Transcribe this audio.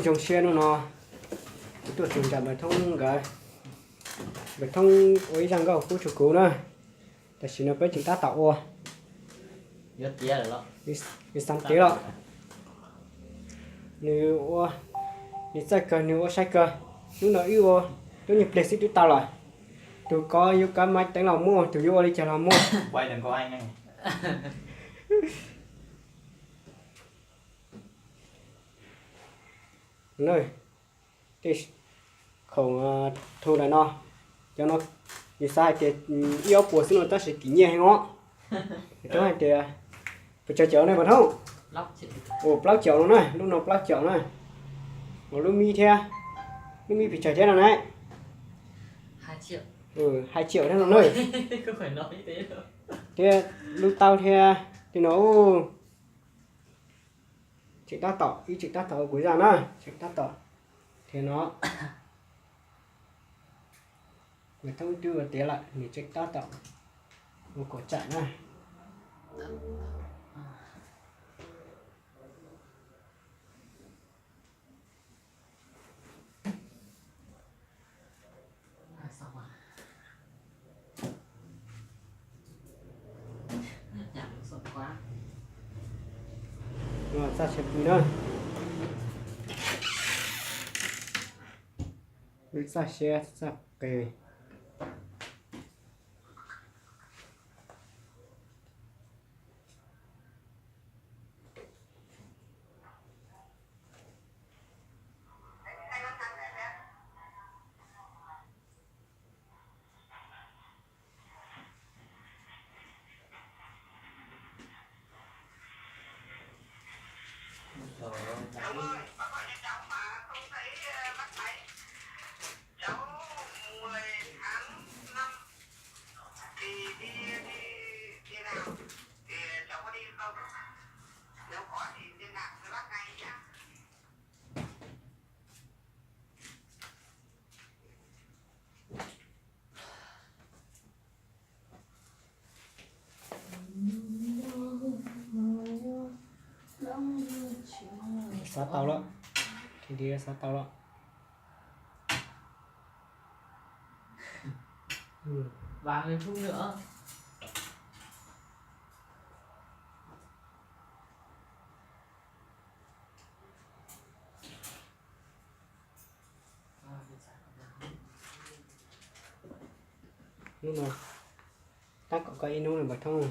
Zoo siab hnub no kuv tuaj txog nram Npawg Thoob nkawd. Npawg Thoob ua ib zaj nkauj pub rau kuv na. Tam sim no peb tseem tab tom ua, nws xav tiav los, nws ua, nws txawj kawg, nws ua sai kawg. Hnub no wb ua, twb niag pliag xwb twb tau lawm. Tus kov yuav kav maiv teev los muaj, tus yuav ua li cas los muaj. Tej khoom thu ntawm no, cov no yus xav hais tias ib ob puas xwb no tab sis kim nyiaj heev os. Rau hais tias pes tsawg caum ne Npawg Thoob? Ua plaub caum no na, lub no plaub caum na. Ua lub mib thiab, lub mib pes tsawg thiab no na? Hais caum thiab no na. Thiab lub taub thiab, tej no tseem tab tom, ib tseem tab tom ua kuv zaj na, tseem tab tom thiab no. Npawg Thoob twb ua tiav lawm, nws tseem tab tom ua kom tsam na. Txaj siab pw na. Wb txaj siab txaj qe. Xav tau lawm, xav tau lawm. Hnub no tab kom koj ib hnub no Npawg Thoob.